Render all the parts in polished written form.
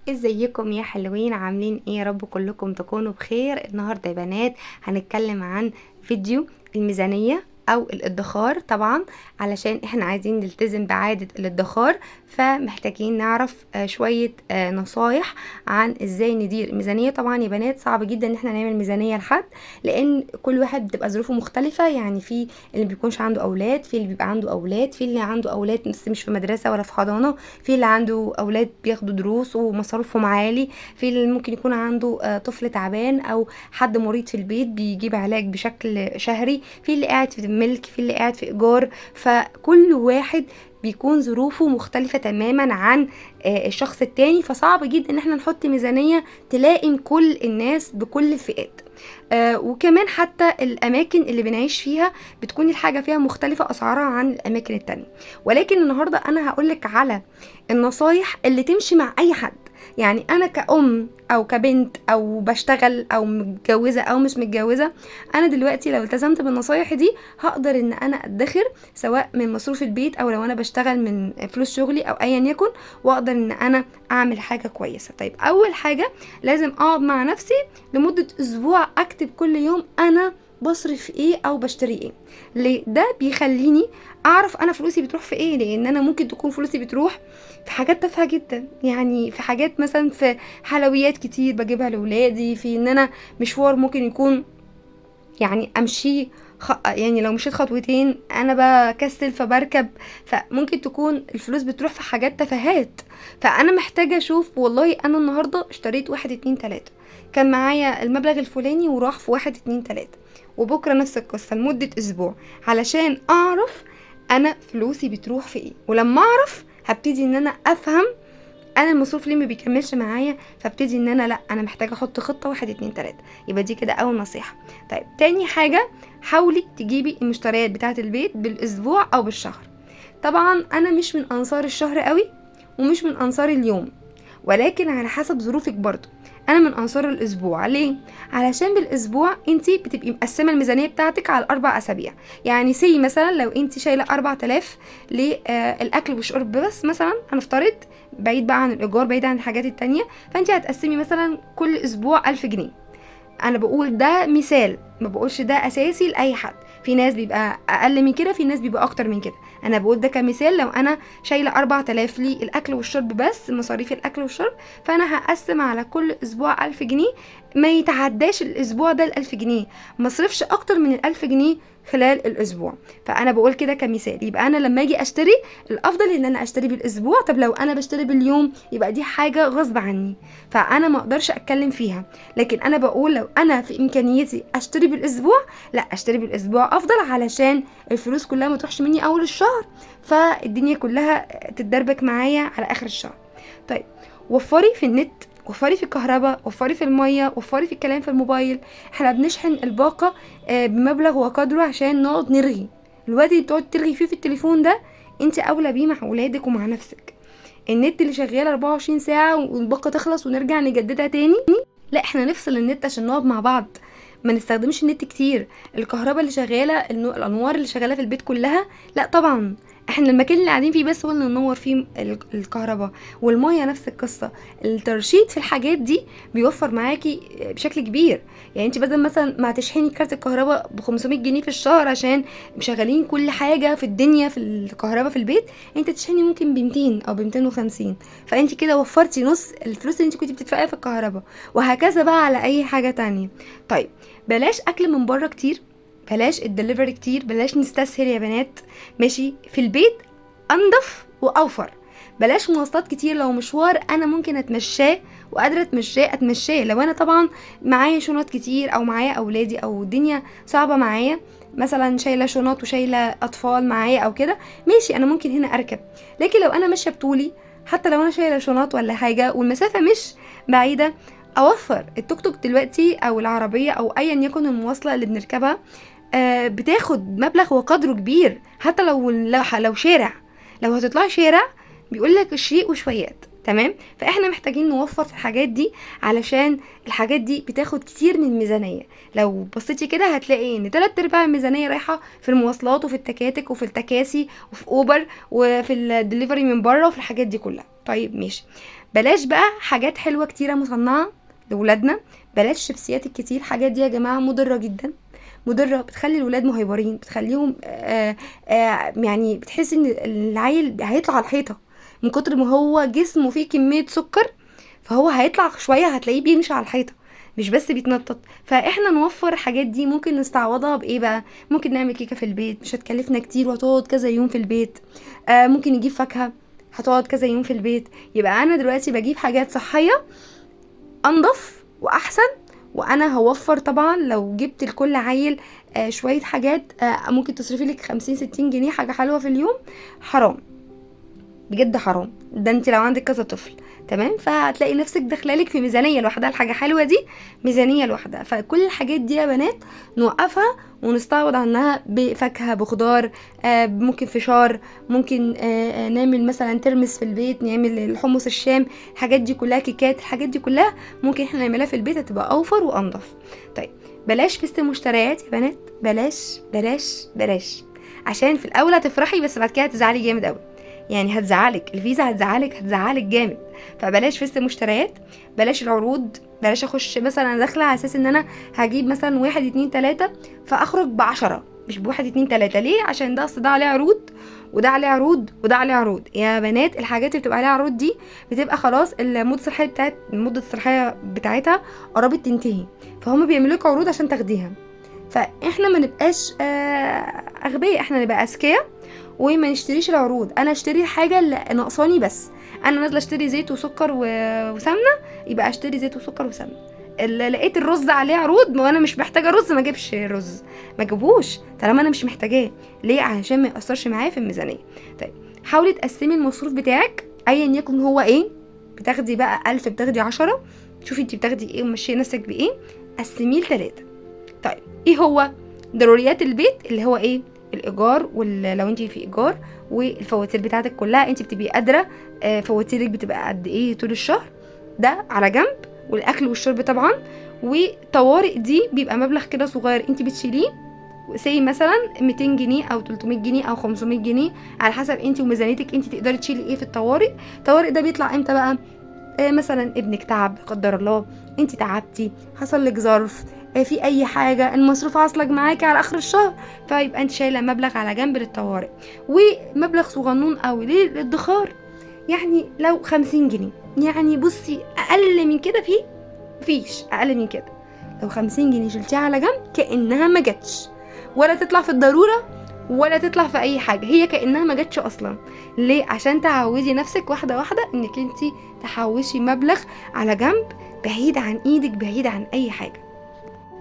ازيكم يا حلوين؟ عاملين ايه؟ يا رب كلكم تكونوا بخير. النهارده يا بنات هنتكلم عن فيديو الميزانية او الادخار. طبعا علشان احنا عايزين نلتزم بعادة الادخار، فمحتاجين نعرف شوية نصايح عن ازاي ندير الميزانية. طبعا يا بنات صعب جدا ان احنا نعمل ميزانية لحد، لان كل واحد بتبقى ظروفه مختلفة. يعني في اللي بيكونش عنده اولاد، في اللي بيبقى عنده اولاد، في اللي عنده اولاد بس مش في مدرسة ولا في حضانة، في اللي عنده اولاد بياخدوا دروس ومصاريفهم عالي، في اللي ممكن يكون عنده طفل تعبان او حد مريض في البيت بيجيب علاج بشكل شهري، في اللي قاعد في ملك، في اللي قاعد في ايجار. فكل واحد بيكون ظروفه مختلفة تماما عن الشخص التاني، فصعب جدا ان احنا نحط ميزانية تلائم كل الناس بكل الفئات. وكمان حتى الاماكن اللي بنعيش فيها بتكون الحاجة فيها مختلفة اسعارها عن الاماكن التانية. ولكن النهاردة انا هقولك على النصايح اللي تمشي مع اي حد. يعني انا كأم او كبنت او بشتغل او متجوزة او مش متجوزة، انا دلوقتي لو التزمت بالنصايح دي هقدر ان انا ادخر، سواء من مصروف البيت او لو انا بشتغل من فلوس شغلي او ايا يكن، واقدر ان انا اعمل حاجة كويسة. طيب اول حاجة لازم اقعد مع نفسي لمدة اسبوع، اكتب كل يوم انا بصرف ايه او بشتري ايه. ليه؟ ده بيخليني اعرف انا فلوسي بتروح في ايه، لان انا ممكن تكون فلوسي بتروح في حاجات تافهة جدا. يعني في حاجات مثلا في حلويات كتير بجيبها لولادي، في ان انا مشوار ممكن يكون يعني امشي يعني لو مشيت خطوتين انا بكسل فبركب، فممكن تكون الفلوس بتروح في حاجات تفاهات. فانا محتاجه اشوف والله انا النهارده اشتريت 1 2 3، كان معايا المبلغ الفلاني وراح في 1 2 3، وبكره نفس القصة لمدة اسبوع، علشان اعرف انا فلوسي بتروح في ايه. ولما اعرف هبتدي ان انا افهم انا المصروف ليه ما بيكملش معايا، فابتدي ان انا لا انا محتاجه احط خطه 1 2 3. يبقى دي كده اول نصيحة. طيب تاني حاجة، حاولي تجيبي المشتريات بتاعه البيت بالاسبوع او بالشهر. طبعا انا مش من انصار الشهر قوي ومش من انصار اليوم، ولكن على حسب ظروفك برضو. انا من انصار الاسبوع. ليه؟ علشان بالاسبوع انتي بتبقي مقسمة الميزانية بتاعتك على 4 اسابيع. يعني say مثلا لو انتي شايله 4000 للاكل والشرب بس مثلا، هنفترض بعيد بقى عن الايجار، بعيد عن الحاجات التانية، فانتي هتقسمي مثلا كل اسبوع 1000 جنيه. انا بقول ده مثال، ما بقولش ده اساسي لاي حد، في ناس بيبقى اقل من كده، في ناس بيبقى اكتر من كده. انا بقول ده كمثال، لو انا شايله 4000 للاكل والشرب بس، مصاريف الاكل والشرب، فانا هقسم على كل اسبوع 1000 جنيه، ما يتعداش الاسبوع ده ال1000 جنيه، ما اصرفش اكتر من ال1000 جنيه خلال الاسبوع. فانا بقول كده كمثال. يبقى انا لما اجي اشتري الافضل ان انا اشتري بالاسبوع. طب لو انا بشتري باليوم يبقى دي حاجة غصب عني، فانا ما اقدرش اتكلم فيها. لكن انا بقول لو انا في امكانيتي اشتري بالاسبوع، لا اشتري بالاسبوع افضل، علشان الفلوس كلها ما تروحش مني اول الشهر، فالدنيا كلها تتدربك معايا على اخر الشهر. طيب وفري في النت، وفري في الكهرباء، وفري في المية، وفري في الكلام في الموبايل. احنا بنشحن الباقة بمبلغ وقدره عشان نقعد نرغي. الوقت اللي بتقعد ترغي فيه في التليفون ده انت اولى بيه مع اولادك ومع نفسك. النت اللي شغال 24 ساعة والباقة تخلص ونرجع نجددها تاني، لا احنا نفصل النت عشان نقعد مع بعض، ما نستخدمش النت كتير. الكهرباء اللي شغالة، الانوار اللي شغالة في البيت كلها، لا طبعا احنا المكان اللي قاعدين فيه بس هو اللي ننور فيه الكهرباء. والمية نفس القصة. الترشيد في الحاجات دي بيوفر معاكي بشكل كبير. يعني انت بدل مثلا ما تشحني كارت الكهرباء ب 500 جنيه في الشهر عشان مشغلين كل حاجة في الدنيا في الكهرباء في البيت، انت تشحني ممكن ب 200 او ب 250، فانت كده وفرتي نص الفلوس اللي انت كنت بتدفعيها في الكهرباء، وهكذا بقى على اي حاجة تانية. طيب بلاش اكل من بره كتير، بلاش الدليفري كتير، بلاش نستسهل يا بنات، ماشي؟ في البيت انضف واوفر. بلاش مواصلات كتير، لو مشوار انا ممكن اتمشاه وقادرة اتمشاه اتمشاه. لو انا طبعا معايا شنط كتير او معايا اولادي او الدنيا صعبة معايا، مثلا شايله شنط وشايله اطفال معايا او كده، ماشي انا ممكن هنا اركب. لكن لو انا ماشية بطولي، حتى لو انا شايله شنط ولا حاجة والمسافة مش بعيدة، اوفر. التوك توك دلوقتي او العربية او ايا يكن المواصلة اللي بنركبها بتاخد مبلغ وقدره كبير. حتى لو شارع، لو هتطلعي شارع بيقولك شيء وشويات. تمام؟ فاحنا محتاجين نوفر في الحاجات دي، علشان الحاجات دي بتاخد كتير من الميزانية. لو بصيتي كده هتلاقي ان 3/4 الميزانية رايحة في المواصلات وفي التكاتك وفي التكاسي وفي اوبر وفي الدليفري من بره وفي الحاجات دي كلها. طيب ماشي، بلاش بقى حاجات حلوة كتيرة مصنعه لولادنا، بلاش شيبسيات الكتير. الحاجات دي يا جماعة مضرة جدا، مضرة، بتخلي الولاد مهيبرين، بتخليهم يعني بتحس ان العيل هيطلع على الحيطة من كتر ما هو جسمه فيه كمية سكر، فهو هيطلع شوية هتلاقيه بيمشي على الحيطة مش بس بيتنطط. فاحنا نوفر الحاجات دي، ممكن نستعوضها بايه بقى؟ ممكن نعمل كيكة في البيت، مش هتكلفنا كتير وهتقعد كذا يوم في البيت. ممكن نجيب فاكهة هتقعد كذا يوم في البيت. يبقى انا دلوقتي بجيب حاجات صحية انضف واحسن، وانا هوفر طبعا. لو جبت لكل عيل شوية حاجات، ممكن تصرفي لك 50-60 جنيه حاجة حلوة في اليوم، حرام بجد حرام. ده انت لو عندك كذا طفل، تمام؟ فهتلاقي نفسك داخلالك في ميزانية لوحدها، الحاجة حلوة دي ميزانية لوحدها. فكل الحاجات دي يا بنات نوقفها ونستعوض عنها بفاكهة، بخضار، ممكن فشار، ممكن نعمل مثلا ترمس في البيت، نعمل الحمص الشام، الحاجات دي كلها، كيكات، الحاجات دي كلها ممكن احنا نعملها في البيت، هتبقى اوفر وانضف. طيب بلاش فيست المشتريات يا بنات، بلاش بلاش بلاش، عشان في الاول هتفرحي بس بعد كده هتزعلي جامد قوي، يعني هتزعلك الفيزا، هتزعلك جامد. فبلاش فيست المشتريات، بلاش العروض، بلاش اخش مثلا انا داخله على اساس ان انا هجيب مثلا 1 2 3 فاخرج ب10 مش ب1 2 3. ليه؟ عشان ده اصل ده عليه عروض وده عليه عروض وده عليه عروض. يا بنات الحاجات اللي بتبقى عليها عروض دي بتبقى خلاص المدة الصلاحية بتاعت مده الصلاحية بتاعتها قربت تنتهي، فهم بيعملوا لك عروض عشان تاخديها. فاحنا ما نبقاش اغبياء، احنا نبقى اذكياء وما نشتريش العروض. انا اشتري الحاجة اللي ناقصاني بس، انا نازله اشتري زيت وسكر وسمنه، يبقى اشتري زيت وسكر وسمنه. اللي لقيت الرز عليه عروض وانا مش محتاجه رز، ما اجيبش رز، ما اجيبوش طالما انا مش محتاجاه. ليه؟ عشان ما ياثرش معايا في الميزانية. طيب حاولي تقسمي المصروف بتاعك ايا يكن هو ايه، بتاخدي بقى 1000 بتاخدي 10، شوفي انت بتاخدي ايه ومشي نفسك بايه، قسميه ل3. طيب ايه هو ضروريات البيت؟ اللي هو ايه؟ الايجار، ولو انت في ايجار، والفواتير بتاعتك كلها انت بتبقي قادرة، فواتيرك بتبقى قد ايه طول الشهر، ده على جنب، والاكل والشرب طبعا، وطوارئ دي بيبقى مبلغ كده صغير انت بتشيليه، سي مثلا 200 جنيه او 300 جنيه او 500 جنيه على حسب انت وميزانيتك، انت تقدري تشيلي ايه في الطوارئ. الطوارئ ده بيطلع امتى بقى؟ مثلا ابنك تعب قدر الله، انت تعبتي، حصل لك ظرف، في اي حاجة، المصروف عصلك معاكي على اخر الشهر، فيبقى انت شايله مبلغ على جنب للطوارئ، ومبلغ صغنون قوي للادخار، يعني لو 50 جنيه، يعني بصي اقل من كده فيش اقل من كده، لو 50 جنيه شلتيها على جنب كانها ما جاتش، ولا تطلع في الضرورة ولا تطلع في اي حاجة، هي كانها ما جاتش اصلا. ليه؟ عشان تعودي نفسك واحدة واحدة انك انت تحوشي مبلغ على جنب بعيد عن ايدك، بعيد عن اي حاجة.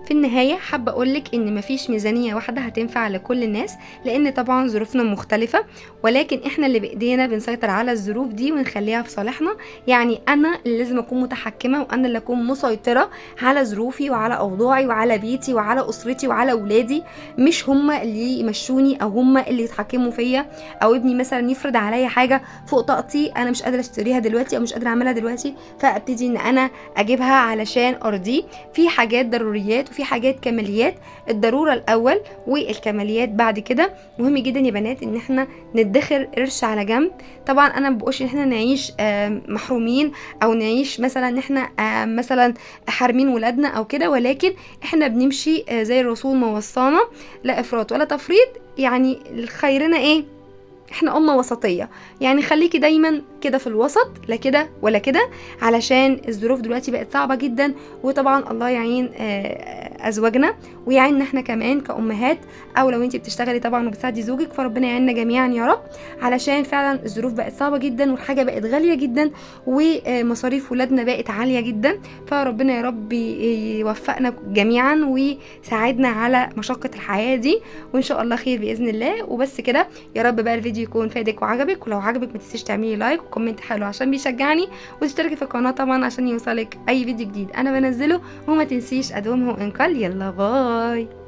في النهاية حابة أقولك إن مفيش ميزانية واحدة هتنفع لكل الناس، لأن طبعا ظروفنا مختلفة، ولكن إحنا اللي بإيدينا بنسيطر على الظروف دي ونخليها في صالحنا. يعني أنا اللي لازم أكون متحكمة، وأنا اللي أكون مسيطرة على ظروفي وعلى أوضاعي وعلى بيتي وعلى أسرتي وعلى أولادي، مش هما اللي يمشوني أو هما اللي يتحكموا فيا، أو ابني مثلا يفرض عليا حاجة فوق طاقتي أنا مش قادرة أشتريها دلوقتي أو مش قادرة أعملها دلوقتي، فأبتدي إن أنا أجيبها علشان أرضية. في حاجات ضروريات وفي حاجات كماليات، الضرورة الأول والكماليات بعد كده. مهم جدا يا بنات ان احنا ندخر قرش على جنب. طبعا انا ما بقولش ان احنا نعيش محرومين او نعيش مثلا ان احنا مثلا حارمين ولادنا او كده، ولكن احنا بنمشي زي الرسول ما وصانا، لا افراط ولا تفريط، يعني خيرنا ايه؟ احنا أمة وسطية، يعني خليكي دايما كده في الوسط، لا كده ولا كده، علشان الظروف دلوقتي بقت صعبة جدا. وطبعا الله يعين أزواجنا ويعيننا احنا كمان كأمهات، أو لو انتي بتشتغلي طبعا وبتساعدي زوجك، فربنا يعيننا جميعا يا رب، علشان فعلا الظروف بقت صعبة جدا والحاجة بقت غالية جدا ومصاريف ولادنا بقت عالية جدا. فربنا يا رب يوفقنا جميعا ويساعدنا على مشقة الحياة دي، وإن شاء الله خير بإذن الله. وبس كده، يا رب بقى الفيديو يكون فادك وعجبك، ولو عجبك ما تنسيش تعملي like و comment حلو عشان بيشجعني، وتشتركي في القناة طبعا عشان يوصلك اي فيديو جديد انا بنزله، وما تنسيش ادومه وانقل. يلا bye.